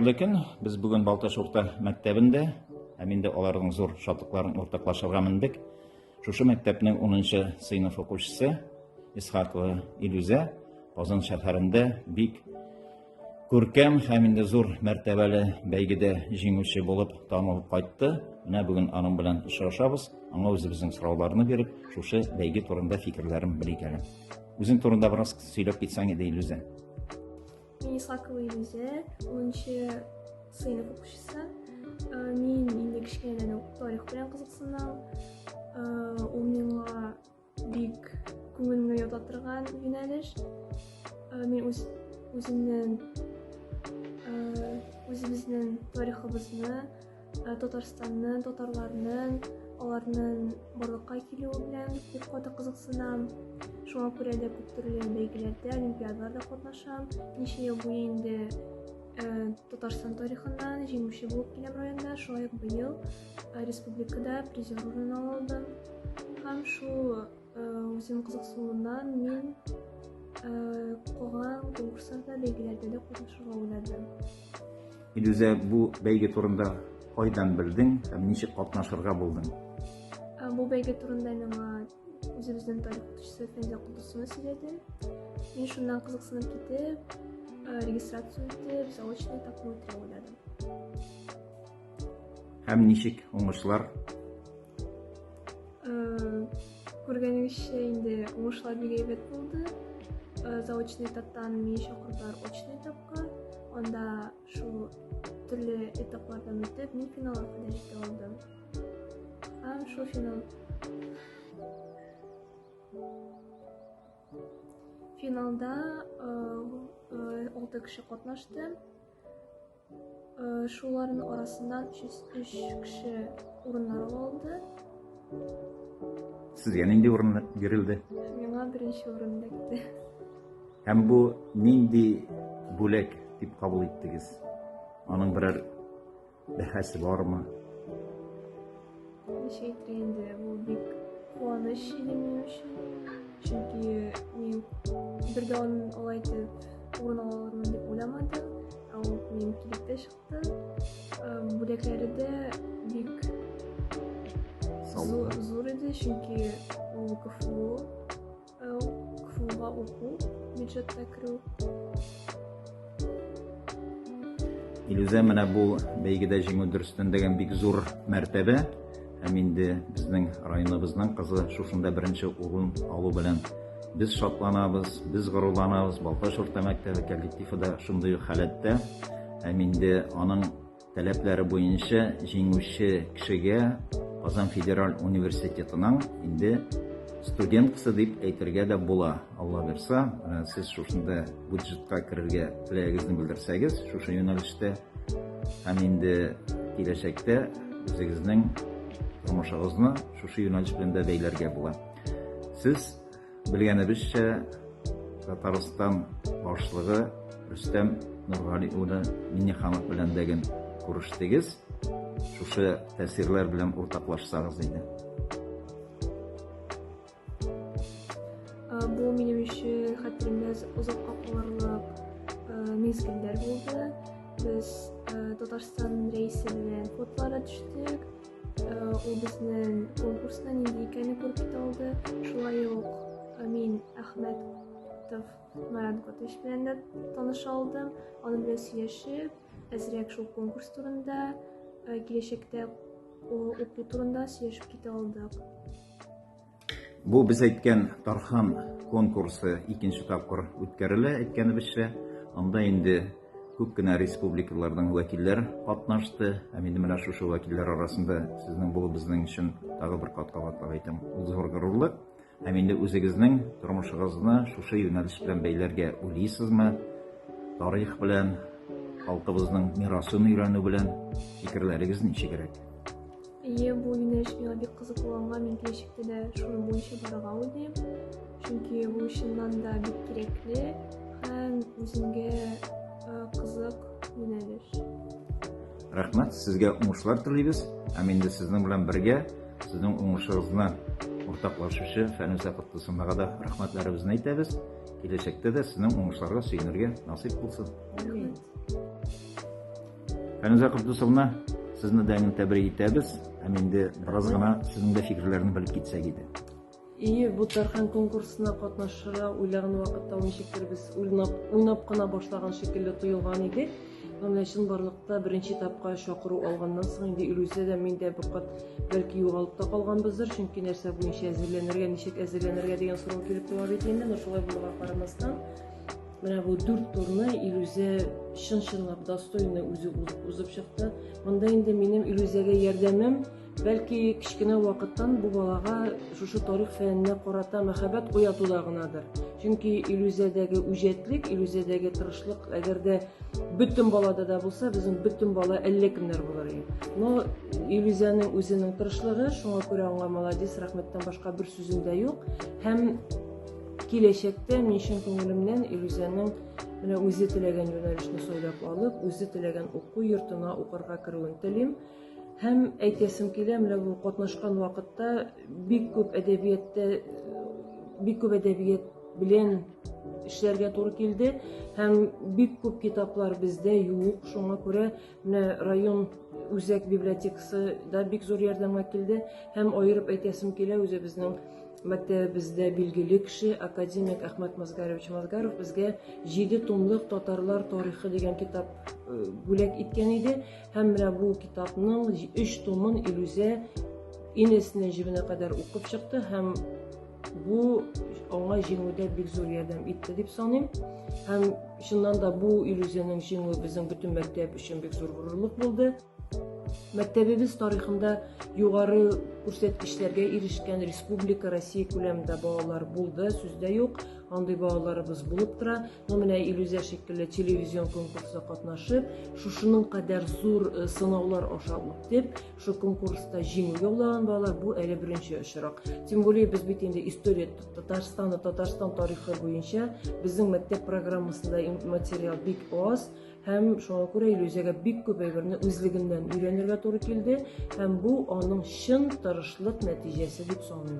Хәерле көн. Без бүген Балтач урта мәктәбендә һәм инде аларның зур шатлыкларын уртаклашырга мендек. Шушы мәктәпнең 10 сыйныф укучысы Исхакова Илүзә Казан шәһәрендә бик күркәм һәм инде зур мәртәбәле бәйгедә җиңүче булып танылып кайтты. Менә бүген аның белән очрашабыз. Аңа үзебезнең сорауларны биреп, шушы бәйге турында фикерләрен белик әле. Үзең турында бераз сөйләп китсәң иде, Илүзә. Мин Исхакова Илүзә, 10 сыйныф укучысы. Э, мин инде кечкенәдән үк тарих белән кызыксынам. Э, ул миңа бик күңелемә ята торган юнәлеш. Э, мин үз үземнең үзебезнең тарихыбызны Э, Татарстанның, татарларның, аларның барлыкка килүе белән бик каты кызыксынам. Шуңа күрә дә күп төрле бәйгеләрдә, олимпиадаларда катнашам. Ничә ел буе инде э, Татарстан тарихыннан җиңүче булып киләм районда. Шулай ук быел э, республикада призер урынын ала алдым. Һәм шул үзем кызыксынуыннан мин калган конкурсларда, бәйгеләрдә дә катнашырга уйладым. Илүзә, бу бәйге турында кайдан белдең һәм ничек катнашырга булдың? Бу бәйге турында миңа үзебезнең тарих укытучысы Фәнзә Кудусова сөйләде. Мин шуннан кызыксынып китеп, регистрация үтеп, заочный этапны үтәргә уйладым. Һәм ничек уңышлар? Күргәнегезчә, инде уңышлар бик әйбәт булды. Заочный этаптан мине чакырдылар очный этапка. Анда шул төрле этаплардан үтеп, мин финалга кадәр җитә алдым. Һәм шул финал Финалда 6 кеше катнашты. Э, шуларның арасыннан 303 кеше урыннар ала алды. Сезгә нинди урын бирелде? Миңа беренче урын эләкте. Һәм бу нинди бүләк дип кабул иттегез? Аның берәр Бәһасе бармы? Ничек әйтергә инде, бу бик куаныч иде минем өчен. Чөнки мин бер дә алай итеп урын ала алырмын дип уйламадым. Ә ул минем килеп тә чыкты. Бүләкләре дә бик зур иде, чөнки ул КФУ КФУга уку, бюджетта керү. Илүзә, менә бу бәйгедә җиңү дөрестән дә бик зур мәртәбә. Һәм инде безнең районыбызның кызы шушында беренче урын алу белән без шатланабыз, без горурланабыз. Балтач урта мәктәбе коллективы да шундый ук халәттә. Һәм инде аның Таләпләре буенча җиңүче кешегә Казан федераль университетының инде студенткасы дип әйтергә дә була. Алла бирса, сез шушында бюджетка керергә теләгегезне белдерсәгез, шушы юнәлештә һәм инде киләчәктә үзегезнең тормышыгызны шушы юнәлеш белән дә бәйләргә була. Сез Белгәнебезчә, Татарстан башлыгы Рөстәм Нургали улы Миңнеханов белән дә күрештегез. Шушы тәэсирләр белән уртаклашсагыз иде. Бу минем өчен хәтеремдә озакка калырлык мизгелләр булды. Без Татарстан рәисе белән фотоларга төштек. Э, ул безнең конкурсның нинди икәнен күреп китә алды. Шулай ук э, мин Әхмәтов Марат Готович белән дә таныша алдым. Аның белән сөйләшеп, әзрәк шул конкурс турында, э, киләчәктә уку турында сөйләшеп китә алдык. Бу без әйткән Тархан конкурсы икенче тапкыр үткәрелә, әйткәнебезчә. Анда инде күп кенә республикаларның вәкилләр катнашты. Һәм инде менә шушы вәкилләр арасында сезнең булу безнең өчен тагы бер кат кабатлап әйтәм, ул зур горурлык. Һәм инде үзегезнең тормышыгызны шушы юнәлеш белән бәйләргә уйлыйсызмы? Тарих белән, халкыбызның мирасын өйрәнү белән фикерләрегез ничегрәк? Әйе, бу юнәлеш миңа бик кызык булганга, мин киләчәктә дә шуның буенча барырга уйлыйм. Чөнки бу чыннан да бик кирәкле һәм үземгә э, кызык юнәлеш. Рәхмәт, сезгә уңышлар телибез. Һәм инде сезнең белән бергә сезнең уңышыгызны уртаклашучы Фәнүсә Котдусовнага да рәхмәтләребезне әйтәбез. Киләчәктә дә сезнең уңышларга сөенергә насыйп булсын. Рәхмәт. Фәнүзә Котдусовна, сезне дә тәбрик итәбез. Һәм инде бераз гына сезнең дә фикерләрне белеп китсәк иде. Ие, бу Тархан конкурсына катнашырга уйлаган вакытта ул ничектер без уйнап, уйнап кына башлаган шикелле тоелган иде. Но менә чынбарлыкта беренче этапка чакыру алганнан соң инде Илүзә дә, мин дә бер кат бәлки югалып та калганбыздыр, чөнки нәрсә буенча әзерләнергә, ничек әзерләнергә дигән сорау килеп туа бит инде. Но шулай булуга карамастан, менә бу дүрт турны Илүзә чын-чынлап достойно үзе узып чыкты. Монда инде минем Илүзәгә ярдәмем, бәлки кечкенә вакыттан бу балага шушы тарих фәненә карата мәхәббәт уятуда гынадыр. Чөнки Илүзәдәге үҗәтлек, Илүзәдәге тырышлык, әгәр дә бөтен балада да булса, безнең бөтен бала әллә кемнәр булыр иде. Но Илүзәнең үзенең тырышлыгы, шуңа күрә аңа молодец, рәхмәттән башка бер сүзем дә юк. Һәм киләчәктә мин чын күңелемнән Илүзәнең менә үзе теләгән юнәлешне сайлап алып, үзе теләгән уку йортына укырга керүен телим. Һәм әйтәсем килә, менә бу катнашкан вакытта бик күп әдәбияттә бик күп әдәбият белән эшләргә туры килде һәм бик күп китаплар бездә юк. Шуңа күрә менә район үзәк библиотекасы да бик зур ярдәмгә килде һәм аерып әйтәсем килә, үзебезнең мәктәбебездә билгеле кеше, академик Әхмәт Мазгарович Мазгаров безгә 7 томлык Татарлар тарихы дигән китап бүләк иткән иде. Һәм менә бу китапның 3 томын Илүзә инәсеннән җебенә кадәр укып чыкты һәм бу аңа җиңүдә бик зур ярдәм итте дип саныйм. Һәм чыннан да бу Илүзәнең җиңүе безнең бөтен мәктәп өчен бик зур горурлык булды. Мәктәбебез тарихында югары күрсәткечләргә ирешкән республика, Россия күләмендә балалар булды, сүз дә юк. Андый балаларыбыз булып тора. Но менә Илүзә шикелле телевизион конкурста катнашып, шушының кадәр зур э, сынаулар аша үтеп, шу конкурста җиңү яулаган балалар бу әле беренче очрак. Тем более без бит инде история Татарстана, Татарстан тарихы буенча безнең мәктәп программасында материал бик аз. Һәм шуңа күрә Илүзәгә бик күп әйберне үзлегеннән өйрәнергә туры килде, һәм бу аның чын тырышлык нәтиҗәсе дип саныйм.